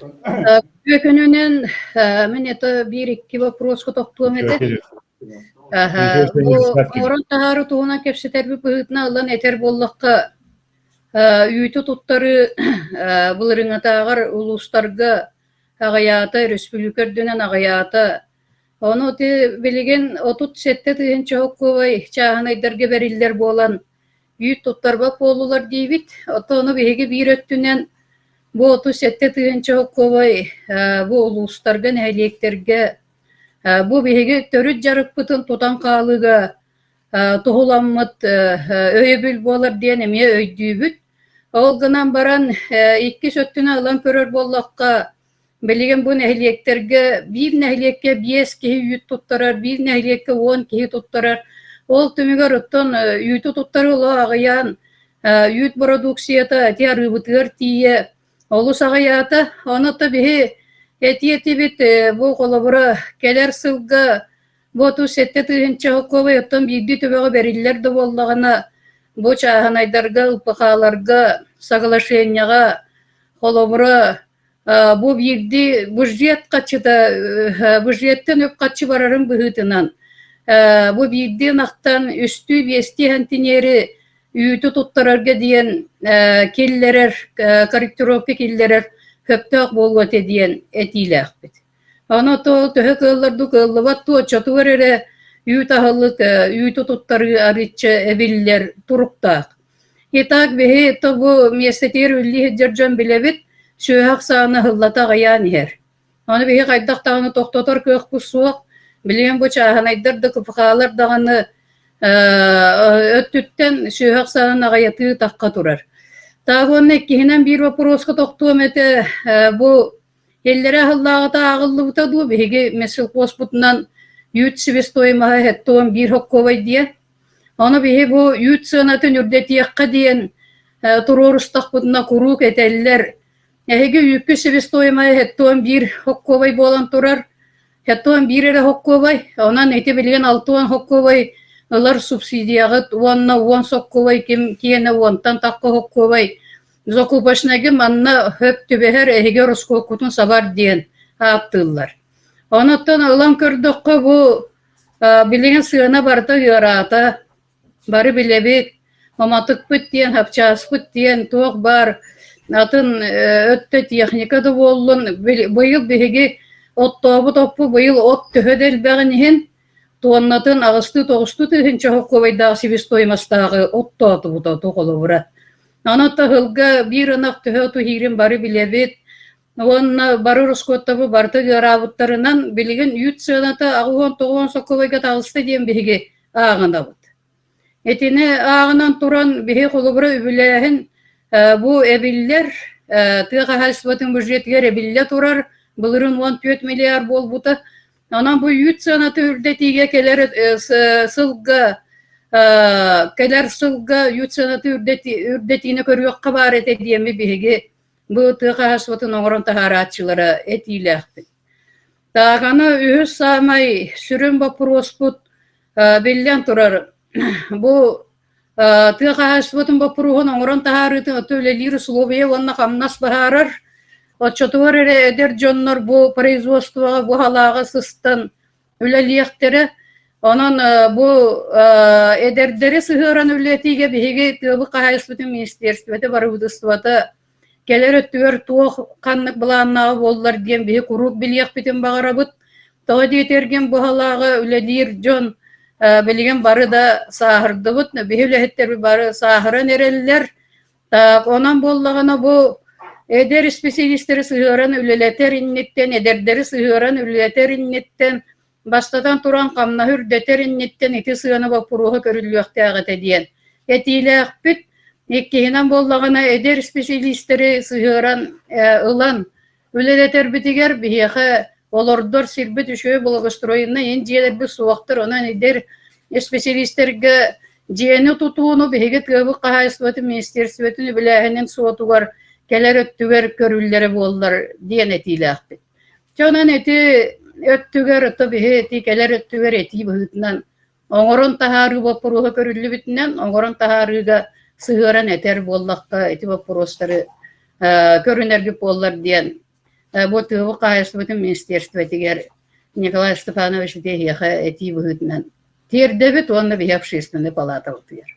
Үтүө күнүнэн мин это биир-икки вопроска тохтуом этэ. Бу оҥорон таһаарыы туһунан кэпсэтэрбит быһыытынан ылан этэр буоллахха, үүтү туттарыы былырыыҥҥытааҕар улуустарга аҕыйаата, өрөспүүбүлүкэ үрдүнэн аҕыйаата. Ону ити билигин 37 тыһыынча холкуобай чааһынайдарга бэриллэр буолан, үүт туттарбат буоллулар диибит. Оттон ону биһиги биир өттүнэн бу 37 тыһыынча холкуобай бу улуустарга, нэһилиэктэргэ бу биһиги төрүт дьарыкпытын тутан хаалыыга туһуламмыт өйөбүл буолар диэн эмиэ өйдүүбүт. Ол гынан баран иккис өттүнэн ылан көрөр буоллахха, Билигин бу нэһилиэктэргэ биир нэһилиэккэ биэс киһи үүт туттарар, биир нэһилиэккэ 10 киһи туттарар. Ол түмүгэр оттон үүтү туттарыы олох аҕыйаан, үүт бородууксуйата ити арыыбытыгар тиийэ олус аҕыйаата. Ону то биһи этии этибит бу холобура кэлэр сылга бу 37 тыһыынча холкуобай оттон биирдии төбөҕө бэриллэр да буоллаҕына бу чааһынайдарга, ЛПХ-ларга соглашениеҕа холобура бу биирдии бюджет харчыта бюджеттэн үп-харчы барарын быһыытынан бу биирдии ынахтан үстүү-биэстии сантиниэри үүтү туттарарга диэн киллэрэр корректировка киллэрэр сөптөөх буолуо этэ диэн этиилээхпит. Ону то төһө кыаллар дуу кыаллыбат дуу оччотугар эрэ үүт аһылык үүтү туттарыы арыычча эбиллэр туруктаах. Итак, биһи то бу миэстэтигэр үллии сылдьар дьон билэбит, сүөһү ахсаана ыһыллата аҕыйаан иһэр. Ону биһи хайдах даҕаны тохтотор кыахпыт суох. Билигин бу чааһынайдар да КПХ-лар даҕаны өттүттэн сүөһү ахсаанын аҕыйатыы тахха турар. Так уонна иккиһинэн биир вопроска тохтуом этэ бу Иллэрээ сыллааҕыта ааҕыллыбыта дуу, биһиги месселхозпутунан үүт себестоимоһа 71 холкуобай диэн. Ону биһи бу үүт сыанатын үрдэтиэххэ диэн туруорустахпытына куруук этэллэр. Эһиги үүккүт себестоимоһа 71 холкуобай буолан турар. 71 эрэ холкуобай. Онон ити билигин 60 холкуобай ылар субсидияҕыт уонна 10 соккуобай ким киэнэ уонтан тахха холкуобай Закупочнайга манна хөп түбэһэр эһиги ороскуоккутун сабар диэн ааттыыллар. Онуттан ылан көрдөххө бу билигин сыана барыта ыараата. Бары билэбит, уматыкпыт диэн, хапчааспыт диэн туох баар атын өттө техника да буоллун быйыл биһиги оттообут оппу быйыл от төһө да элбэҕин иһин туоннатын аҕыстыы-тоҕустуу тыһыынча холкуобайдаах себестоимостааҕы оттоотубут оту холобура. Онон ыһылга биир ынах төһө оту иһиирин бары билэбит уонна бары ороскуоттабы барыта ыараабыттарынан билигин үүт сыаната 89 сокуобайга таҕыста диэн биһиги ааҕынабыт. Итини ааҕынан туран биһи холобура үбүлээһин бу эбиллэр тыа хаһаайыстыбатын бюджетигэр эбиллэ турар былырыын 14 миллиард буолбута. Онон бу үүт сыаната үрдэтиигэ кэлэр сылга кэлэр сылга үүт сыаната үрдэтиини көрүөххэ баар этэ диэми биһиги бу тыа хаһаайыстыбатын оҥорон таһаарааччылара этиилээхпит. Тааганы үһүс саамай сүрүн боппуруоспут биллэн турар бу тыа хаһаайыстыбатын боппуруоһун оҥорон таһаарыытын оту үлэлиир условия уонна хамнас быһаарар. Оччотугар эрэ эдэр дьоннор бу производствоҕа бу халааҕа сыстан үлэлиэхтэрэ. Онон бу эдэрдэри сыһыаран үлэтиигэ биһиги тыабыт хаһаайыстыбатын министиэристибэтэ, барыбыдыстыбата кэлэр өттүгэр туох ханнык былааннааҕа буоллар диэн биһи куруук билиэхпитин баҕарабыт. Тоҕо диэтэргин бу халааҕа үлэлиир дьон билигин бары да сааһырдыбыт, биһи үлэһиттэрбит бары сааһыран эрэллэр. Так, онон буоллаҕына бу эдэр исписэлиистэри сыһыаран үлэлэтэр инниттэн, эдэрдэри сыһыаран үлэлэтэр инниттэн Бастатан туран, хамнаһы үрдэтэр инниттэн ити сыана боппуруоһа көрүллүөхтээх этэ диэн этиилээхпит. Иккиһинэн буоллаҕына, эдэр исписэлиистэри сыһыаран ылан үлэлэтэрбитигэр биһиэхэ олордор сирбит үчүгэй благоустроеннай ин дьиэлэрбит суохтар. Онон эдэр исписэлиистэргэ дьиэни тутууну биһиги тыабыт хаһаайыстыбатын министиэристибэтин үбүлээһинин суотугар кэлэр өттүгэр көрүллэрэ буоллар диэн этиилээхпит. Дьэ онон ити өттүгэр, ото биһи ити кэлэр өттүгэр этии быһыытынан оҥорон таһаарыы боппуруоһа көрүллүбүтүнэн, оҥорон таһаарыыга сыһыаран этэр буоллахха, ити боппуруостары көрүнэргит буоллар диэн. Бу тыабыт хаһаайыстыбатын министерствотыгар Николай Степанович ити эһиэхэ этии быһыытынан тиэрдэбит уонна биһи общественнай палатабытыгар.